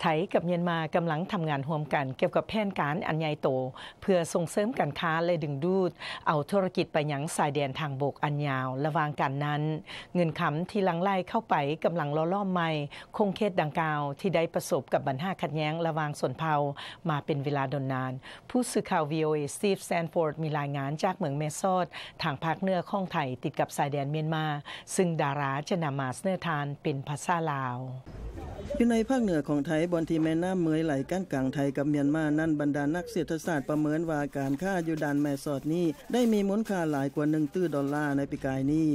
ໄທກັບມຽນມາກຳລັງທຳງານຮ່ວມກັນກ່ຽວກັບແຜນການອັນໃຫຍ່ໂຕ ເພື່ອສົ່ງເສີມການຄ້າ ແລະ ດຶງດູດເອົາທຸລະກິດໄປຍັງຊາຍແດນທາງບົກອັນຍາວ. ລະຫວ່າງການນັ້ນ, ເງິນຄຳທີ່ຫຼັ່ງໄຫຼເຂົ້າໄປກຳລັງຫຼໍ່ຫຼອມໃໝ່ຂົງເຂດດັ່ງກ່າວ ທີ່ໄດ້ປະສົບກັບບັນຫາຂັດແຍ້ງລະຫວ່າງຊົນເຜົ່າມາເປັນເວລາດົນນານ. ຜູ້ສື່ຂ່າວ VOA Steve Sanford ມີລາຍງານຈາກເມືອງແມ່ສອດ ທາງພາກເໜືອຂອງໄທ ຕິດກັບຊາຍແດນມຽນມາ, ຊຶ່ງດາຣາຈະນຳມາສະເໜີທ່ານເປັນພາສາລາວ. ຢູ່ໃນພາກເໜືອຂອງໄທ ບ່ອນທີ່ແມ່ນ້ຳເມຍໄຫຼກັ້ນກາງໄທກັບມຽນມານັ້ນ, ບັນດານັກເສດຖະສາດປະເມີນວ່າການຄ້າຢູ່ດ່ານແມ່ສອດນີ້ ໄດ້ມີມູນຄ່າຫຼາຍກວ່າໜຶ່ງຕື້ດອນລາໃນປີກາຍນີ້.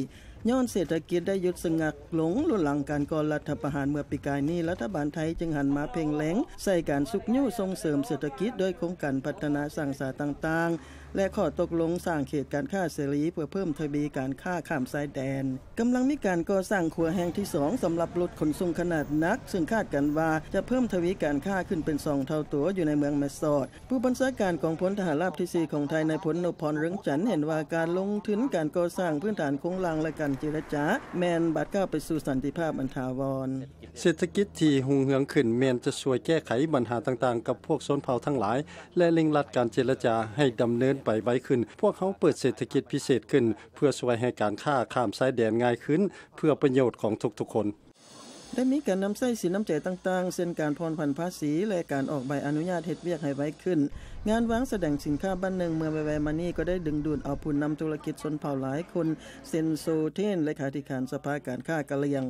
ຍ້ອນເສດຖະກິດໄດ້ຢຸດຊະງັກລົງ ລຸນຫຼັງການກໍ່ລັດຖະປະຫານເມື່ອປີກາຍນີ້, ລັດຖະບານໄທຈຶ່ງຫັນມາເພັ່ງເລັງໃສ່ການຊຸກຍູ້ສົ່ງເສີມເສດຖະກິດ ດ້ວຍໂຄງການພັດທະນາສ້າງສາຕ່າງໆ ແລະ ຂໍ້ຕົກລົງສ້າງເຂດການຄ້າເສລີ ເພື່ອເພີ່ມທະວີການຄ້າຂ້າມຊາຍແດນ. ກຳລັງມີການກໍ່ສ້າງຂົວແຫ່ງທີສອງສຳລັບລົດຂົນສົ່ງຂະໜາດໜັກ, ຊຶ່ງຄາດກັນວ່າຈະເພີ່ມທະວີການຄ້າຂຶ້ນເປັນສອງເທົ່າຕົວຢູ່ໃນເມືອງແມ່ສອດ. ຜູ້ບັນຊາການກອງພົນທະຫານລາບທີສີ່ຂອງໄທ ນາຍພົນ ນົບພອນ ເຣຶອງຈັນ ເຫັນວ່າການລົງທຶນການກໍ່ສ້າງພື້ນຖານໂຄງລ່າງ ແລະ ການເຈລະຈາ ແມ່ນບາດກ້າວໄປສູ່ສັນຕິພາບອັນຖາວອນ. ເສດຖະກິດທີ່ຮຸ່ງເຮືອງຂຶ້ນແມ່ນຈະຊ່ວຍແກ້ໄຂບັນຫາຕ່າງໆກັບພວກຊົນເຜົ່າທັງຫຼາຍ ແລະ ເລັ່ງລັດການເຈລະຈາໃຫ້ດຳເນີນໄປໄວຂຶ້ນ. ພວກເຮົາເປີດເສດຖະກິດພິເສດຂຶ້ນ ເພື່ອຊ່ວຍໃຫ້ການຄ້າຂ້າມຊາຍແດນງ່າຍຂຶ້ນ ເພື່ອປະໂຫຍດຂອງທຸກໆຄົນ. ໄດ້ມີການນຳໃຊ້ສິນນ້ຳໃຈຕ່າງໆ ເຊັ່ນ ການຜ່ອນຜັນພາສີ ແລະ ການອອກໃບອະນຸຍາດເຮັດວຽກໃຫ້ໄວຂຶ້ນ. ງານວາງສະແດງສິນຄ້າບ້ານໜຶ່ງເມື່ອໄວໆມານີ້ ກໍໄດ້ດຶງດູດເອົາຜູ້ນຳທຸລະກິດຊົນເຜົ່າຫຼາຍຄົນ ເຊັ່ນ ໂຊ ເທນ ເລຂາທິການສະພາການຄ້າກະຫຼຽງ.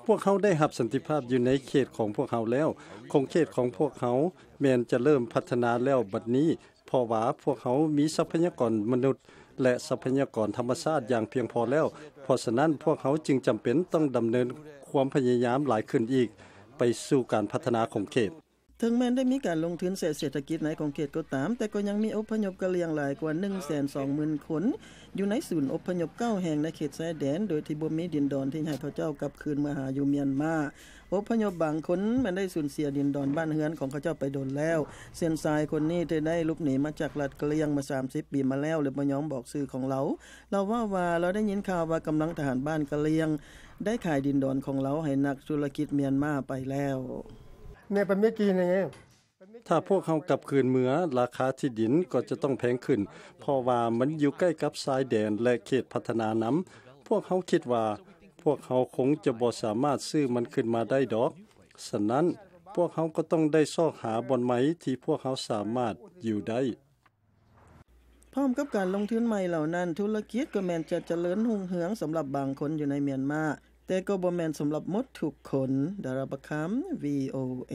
ພວກເຮົາໄດ້ຮັບສັນຕິພາບຢູ່ໃນເຂດຂອງພວກເຮົາແລ້ວ. ຂົງເຂດຂອງພວກເຮົາແມ່ນຈະເລີ່ມພັດທະນາແລ້ວບັດນີ້, ເພາະວ່າພວກເຮົາມີຊັບພະຍາກອນມະນຸດ ແລະ ຊັບພະຍາກອນທຳມະຊາດຢ່າງພຽງພໍແລ້ວ. ເພາະສະນັ້ນ, ພວກເຮົາຈຶ່ງຈຳເປັນຕ້ອງດຳເນີນຄວາມພະຍາຍາມຫຼາຍຂຶ້ນອີກ ໄປສູ່ການພັດທະນາຂົງເຂດ. ເຖິງແມ່ນໄດ້ມີການລົງທຶນໃສ່ເສດຖະກິດໃນຂົງເຂດກໍຕາມ, ແຕ່ກໍຍັງມີອົບພະຍົບກະຫຼຽງຫຼາຍກວ່າໜຶ່ງແສນສອງໝື່ນຄົນ ຢູ່ໃນສູນອົບພະຍົບເກົ້າແຫ່ງໃນເຂດຊາຍແດນ, ໂດຍທີ່ບໍ່ມີດິນດອນທີ່ໃຫ້ເຂົາເຈົ້າກັບຄືນເມືອຫາຢູ່ມຽນມາ. ອົບພະຍົບບາງຄົນແມ່ນໄດ້ສູນເສຍດິນດອນບ້ານເຮືອນຂອງເຂົາເຈົ້າໄປດົນແລ້ວ, ເຊັ່ນ ຊາຍຄົນນີ້ທີ່ໄດ້ຫຼົບໜີມາຈາກລັດກະຫຼຽງເມື່ອສາມສິບປີມາແລ້ວ ແລະ ບໍ່ຍອມບອກຊື່ຂອງລາວ. ລາວເວົ້າວ່າ ລາວໄດ້ຍິນຂ່າວວ່າກຳລັງທະຫານບ້ານກະຫຼຽງໄດ້ຂາຍດິນດອນຂອງລາວໃຫ້ນັກທຸລະກິດມຽນມາໄປແລ້ວ. ແມ່ນປະເມດກີນະ ຖ້າພວກເຮົາກັບຄືນເມືອ, ລາຄາທີ່ດິນກໍຈະຕ້ອງແພງຂຶ້ນ, ເພາະວ່າມັນຢູ່ໃກ້ກັບຊາຍແດນ ແລະ ເຂດພັດທະນານຳ. ພວກເຮົາຄິດວ່າ ພວກເຮົາຄົງຈະບໍ່ສາມາດຊື້ມັນຄືນມາໄດ້ດອກ. ສະນັ້ນ, ພວກເຮົາກໍຕ້ອງໄດ້ຊອກຫາບ່ອນໃໝ່ທີ່ພວກເຮົາສາມາດຢູ່ໄດ້. ພ້ອມກັບການລົງທຶນໃໝ່ເຫຼົ່ານັ້ນ, ທຸລະກິດກໍແມ່ນຈະຈະເລີນຮຸ່ງເຮືອງສຳລັບບາງຄົນຢູ່ໃນມຽນມາ, ແຕ່ກໍບໍ່ແມ່ນສຳລັບໝົດທຸກຄົນ. ດາຣາປະຄຳ ວີໂອເອ.